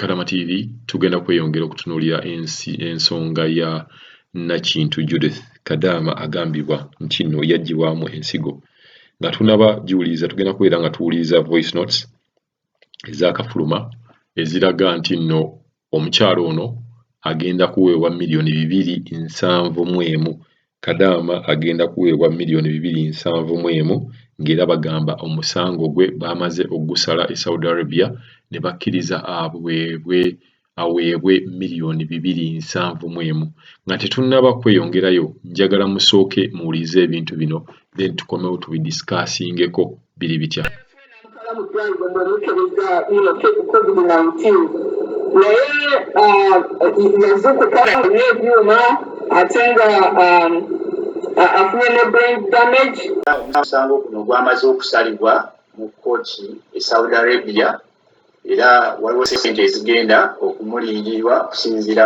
Kadama TV tugenda kweyongera okutunuulira ensi ensonga ya Nakintu Judith Kadaama agambibwa nti nno yaggyibwamu ensigo. Nga tunaba giwuliriza tugenda kubeera nga tuwuliriza voice notes ezaakafuluma eziraga nti nno omukyala ono agenda kuweebwa 271 miliyoni. Kadaama agenda kuweebwa 271 miliyoni ng'era bagamba omusango gwe baamaze okugusala e Saudi Arabia ne bakkiriza aweebwe aweebwe 271 miliyoni. Nga tetunnaba kweyongerayo njagala musooke muwulirize ebintu bino, then tukomewo tubidiscussingeko biri bitya. Mu ddwaliro ng'omukebeza COVID-19, naye yazuukuka n'ebyuma ate nga afunye ne brain damage. Omusango guno gwamaze okusalibwa mu kkooti e Saudi Arabia, era waliwo sente ezigenda okumuliyirirwa okusinziira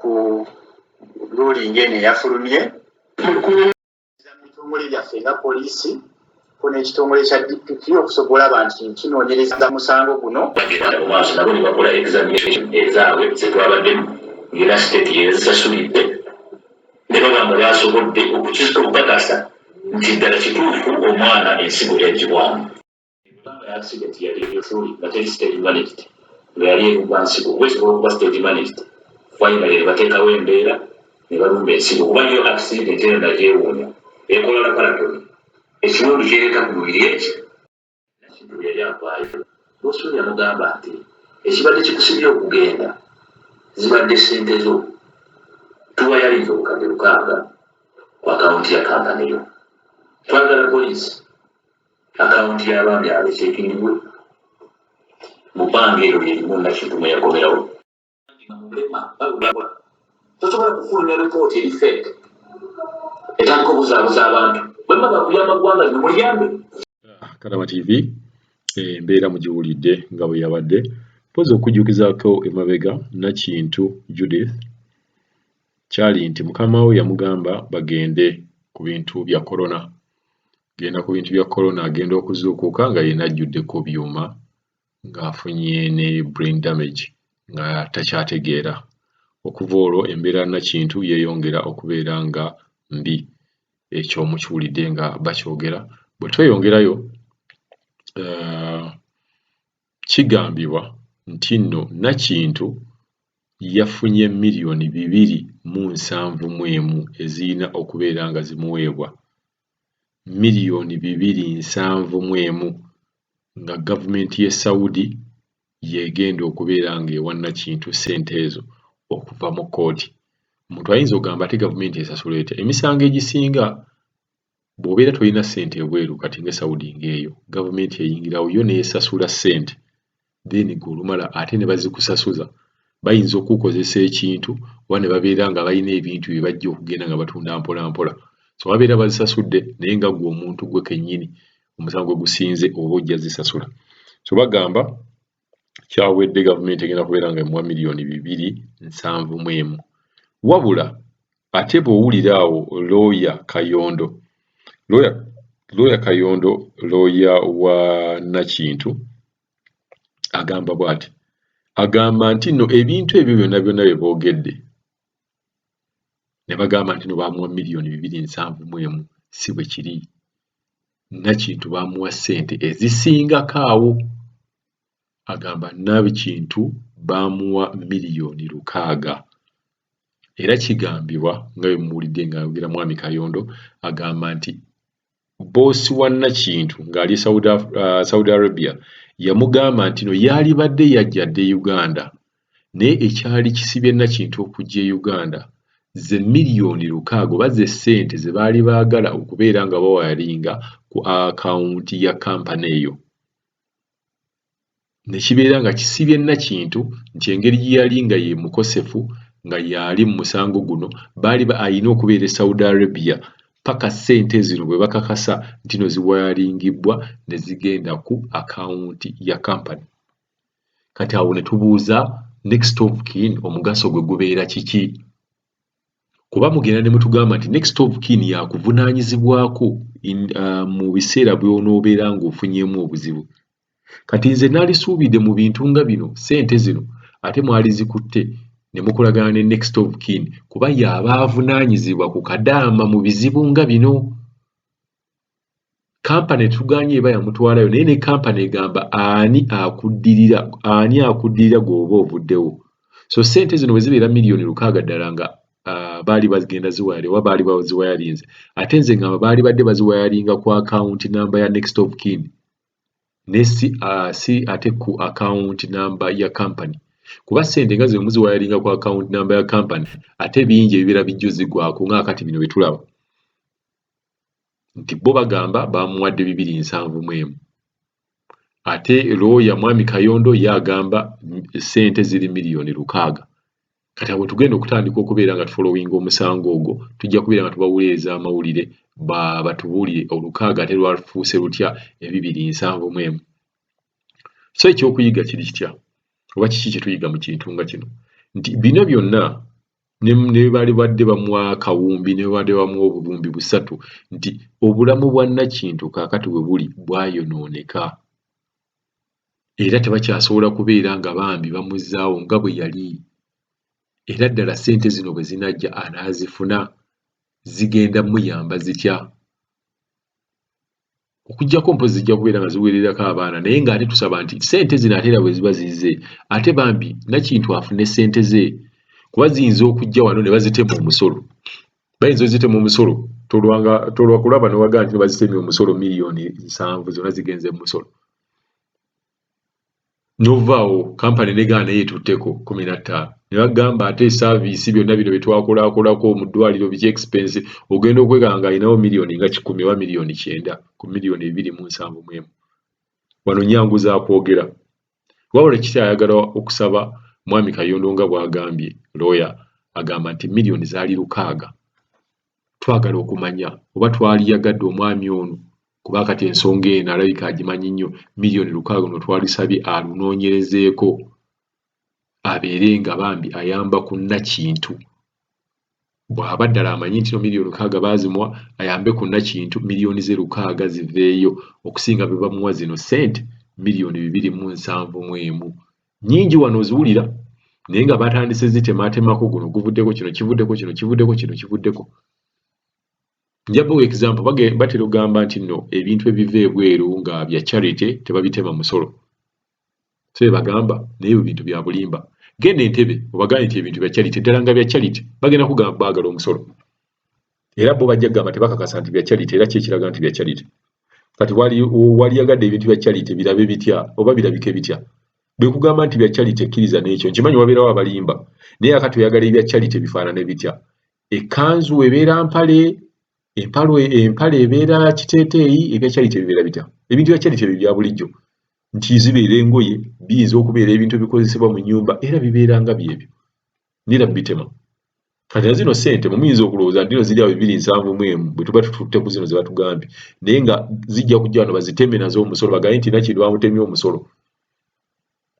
ku ruling eno eyafulumye. Mu bitongole byaffe nga poliisi ko n'ekitongole kya DPP okusobola olaba nti kinoonyereza musango guno. Bagenda mu maaso nabo ne bakola examination ezaabwe zetwabaddemu, ng'era state yezisasulidde, ne baba nga basobodde okukakasa nti ddala kituufu omwana ensigo yaggyibwamu. Accident yali efuli nga teri stage managed, nga yali erumba nsigo, kuba esobola okuba stage managed. Finally ne bateekawo embeera ne balumba ensigo, kuba yo accident eno nagyewuunya, ekola laparotomy, ekiwundu kyereeta ku mubiri eki. Nakintu yali avaayo, bosi yamugamba nti ekibadde kikusibye okugenda zibadde sente zo, tuwa yalinza 600,000 ku akawunti ya kampani yo, twagala poliisi akawunti y'abaami abo ekyekingibwe mu bbanga eryo lyerimu. Nakintu mwe yakomerawo. Tosobola kufulumya ripooti eri fake etandika obuzaabuza abantu. Bwe mba bakuyamba ggwanga lino, muliyambe. Kadama TV, embeera mugiwulidde nga bwe yabadde. Mpozi okujjukizaako emabega, Nakintu Judith kyali nti mukama we yamugamba bagende ku bintu bya corona, genda ku bintu bya corona, agenda okuzuukuka nga yenna ajjuddeko byuma, ng'afunye ne brain damage, nga takyategeera. Okuva olwo embeera Nakintu yeeyongera okubeera nga mbi. Ekyo mukiwulidde nga bakyogera. Bwe tweyongerayo, kigambibwa nti nno Nakintu yafunye 271 miliyoni eziyina okubeera nga zimuweebwa, 271 miliyoni, nga gavumenti y'e Saudi y'egenda okubeera ng'ewa Nakintu ssente ezo okuva mu kkooti. Omuntu ayinza okugamba, ate gavumenti esasula etya? Emisango egisinga bw'obeera tolina ssente ebweru, kati nga Saudi ng'eyo, gavumenti eyingirawo yo n'esasula ssente, then gwe olumala ate ne bazikusasuza. Bayinza okukukozesa ekintu oba ne babeera nga balina ebintu bye bajja okugenda nga batunda mpola mpola. So babeera bazisasudde, naye nga ggwe omuntu gwe kennyini omusango gwe gusinze oba ojja zisasula. So bagamba kyawedde, gavumenti egenda kubeera nga emuwa 271 miliyoni. Wabula ate bw'owulira awo looya Kayondo, looya Kayondo, looya wa Nakintu, agamba bw'ati, agamba nti nno ebintu ebyo byonna byonna bye boogedde ne bagamba nti no baamuwa 271 miliyoni, si bwe kiri. Nakintu baamuwa ssente ezisingako awo. Agamba Nakintu baamuwa 6 miliyoni. Era kigambibwa nga bwe muwulidde ng'ayogera mwami Kayondo, agamba nti boosi wa Nakintu ng'ali Saudi Arabia yamugamba nti no yaalibadde yajja dda e Uganda, naye ekyali kisibye Nakintu okujja e Uganda ze 6 miliyoni oba ze ssente ze baali baagala okubeera nga bawayalinga ku akawunti ya kampani eyo, ne kibeera nga kisibye Nakintu nti engeri gye yali nga ye mukosefu nga y'ali mu musango guno, baali ayina okubeera e Saudi Arabia paka ssente zino bwe bakakasa nti no ziwayalingibbwa ne zigenda ku akawunti ya kampani. Kati awo ne tubuuza, next of kin omugaso gwe gubeera kiki? Kuba mugenda ne mutugamba nti next of kin yakuvunaanyizibwako mu biseera by'onoobeera ng'ofunyeemu obuzibu. Kati nze naalisuubidde mu bintu nga bino ssente zino ate mwalizikutte ne mukolagana ne next of kin kuba y'aba avunaanyizibwa ku kadaama mu bizibu nga bino. Kampani tetugaanye eba yamutwalayo naye ne kampani egamba ani akuddirira ani akuddirira gw'oba ovuddewo. So ssente zino bwe zibeera 6 million ddala nga baali bagenda ziwayala oba baali baziwayalinze, ate nze ngamba baali badde baziwayalinga ku account number ya next of kin ne si ate ku account number ya company, kuba ssente nga zino muziwayalinga ku account number ya company ate bingi ebibeera bijjo zigwako nga kati bino bye tulaba nti bo bagamba bamuwadde 271, ate looya mwami Kayondo ye agamba ssente ziri 6 miliyoni. Kati awo tugenda okutandika okubeera nga tufollowinga omusango ogwo, tujja kubeera nga tubawuliiriza amawulire batubuulire olukaaga ate lwafuuse lutya 271. So ekyokuyiga kiri kitya oba kiki kye tuyiga mu kintu nga kino? Nti bino byonna ne baali badde bamuwa akawumbi ne babadde bamuwa 3000, nti obulamu bwa Nakintu kaakati bwe buli bwayonooneka era tebakyasobola kubeera nga bambi bamuzzaawo nga bwe yali. Era ddala ssente zino bwe zinajja anaazifuna? Zigenda muyamba zitya? Okuggyako mpozzi zijja kubeera nga ziweererako abaana, naye ng'ate tusaba nti ssente zino ate era bwe ziba zizze ate bambi Nakintu afune ssente ze, kuba ziyinza okujja wano ne bazitema omusolo. Bayinza ozitema omusolo, tolwanga tolwa kulaba n'owaga nti bazitemye omusolo, 70 million zonna zigenze mu musolo. N'ovaawo kampani negaana naye etutteko 15 ne bagamba ate service byonna bino bye twakolaakolako mu ddwaliro biki expense, ogenda okwekanga ng'alinawo 100 million oba 90 million ku 271 million. Wano nnyangu za kwogera, wabula kikyayagala okusaba mwami Kayondo nga bw'agambye looya agamba nti zaali 6 miliyoni. Twagala okumanya oba twaliyagadde omwami ono, kuba kati ensonga eno alabika agimanyi nnyo. 6 million no twalisabye alunoonyerezeeko abeere nga bambi ayamba ku Nakintu. Bw'aba ddala amanyi nti no 6 million baazimuwa, ayambe ku Nakintu, 6 million ze ziveeyo okusinga bwe bamuwa zino ssente 271 million. Nnyingi wano oziwulira, naye nga batandise zitemaatemako, guno guvuddeko, kino kivuddeko, kino kivuddeko, kino kivuddeko. Nja bawa example, batera okugamba nti nno ebintu ebiva ebweru nga bya charity tebabitema musolo, so bye bagamba, naye ebyo bintu bya bulimba. Genda Entebe obagambe nti ebintu bya charity, ddala nga bya charity, bagenda kugamba baagala omusolo. Era bo bajja kugamba tebakakasa nti bya charity, era ki ekiraga nti bya charity? Kati waliyagadde ebintu bya charity birabe bitya oba birabike bitya? Bwe kugamba nti bya charity, ekkiriza n'ekyo. Nkimanyi wabeerawo abalimba, naye akati oyagala ebya charity bifaanane bitya? Ekkanzu ebeera mpale, empale ebeera kiteeteeyi, ebya charity bibeera bitya? Ebintu bya charity ebyo bya bulijjo nti zibeera engoye, biyinza okubeera ebintu ebikozesebwa mu nnyumba, era bibeera nga byebyo nera bitema. Kati na zino ssente mumuyinza okulowooza nti no ziri awo 271 bwe tuba tututte ku zino ze batugambye, naye nga zijja kujja wano baziteme nazo omusolo, bagambe nti Nakintu bamutemye omusolo.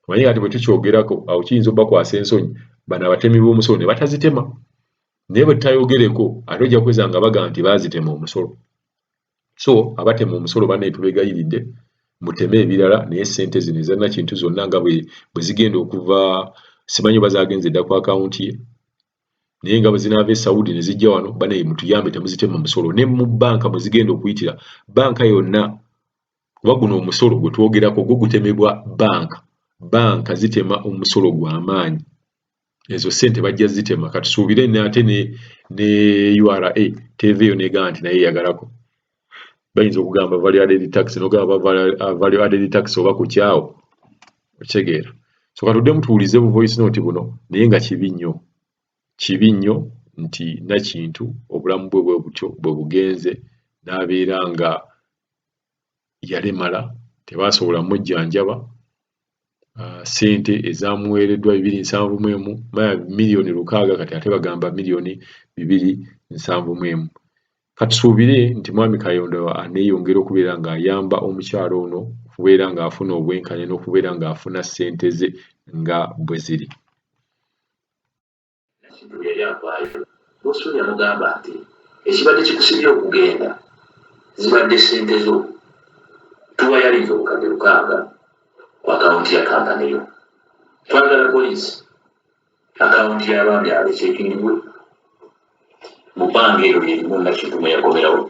Omanyi kati bwe tukyogerako awo kiyinza obbakwasa ensonyi bano abatemi b'omusolo ne batazitema, naye bwe tutayogereko ate ojja kweza nga bagamba nti baazitema omusolo. So abatema omusolo bannaye tubeegayiridde muteme ebirala, naye ssente zino eza Nakintu zonna nga bwe zigenda okuva, simanyi oba zaagenze dda ku akawunti ye, naye nga bwe zinaava e Saudi ne zijja wano, bannaye mutuyambe temuzitema musolo. Ne mu bbanka mwe zigenda okuyitira, bbanka yonna, kuba guno omusolo gwe twogerako gwo gutemebwa bbanka, bbanka zitema omusolo gw'amaanyi, ezo ssente bajja zitema. Katusuubire ate ne URA teveeyo negamba nti naye eyagalako. Bayinza okugamba value added tax, n'ogamba value added tax oba ku kyawo, okitegeera? So katuddemu tuwulize bu voice note buno, naye nga kibi nnyo, kibi nnyo nti Nakintu obulamu bwe bwe butyo bwe bugenze n'abeera nga yalemala, tebaasobola mujjanjaba. Ssente ezamuweereddwa 271 6 million, kati ate bagamba 271 million. Katusuubire nti mwami Kayondo aneeyongera okubeera ng'ayamba omukyala ono okubeera ng'afuna obwenkanya n'okubeera ng'afuna ssente ze nga bwe ziri. Yali avaayo, Boston yamugamba nti ekibadde kikusibye okugenda zibadde ssente zo, tuwayalinza 600 obukadde. ku akawunti ya kampani yo. Twagala poliisi akawunti y'abaami abo ekyekingibwe mu bbanga eryo lyerimu Nakintu mwe yakomerawo.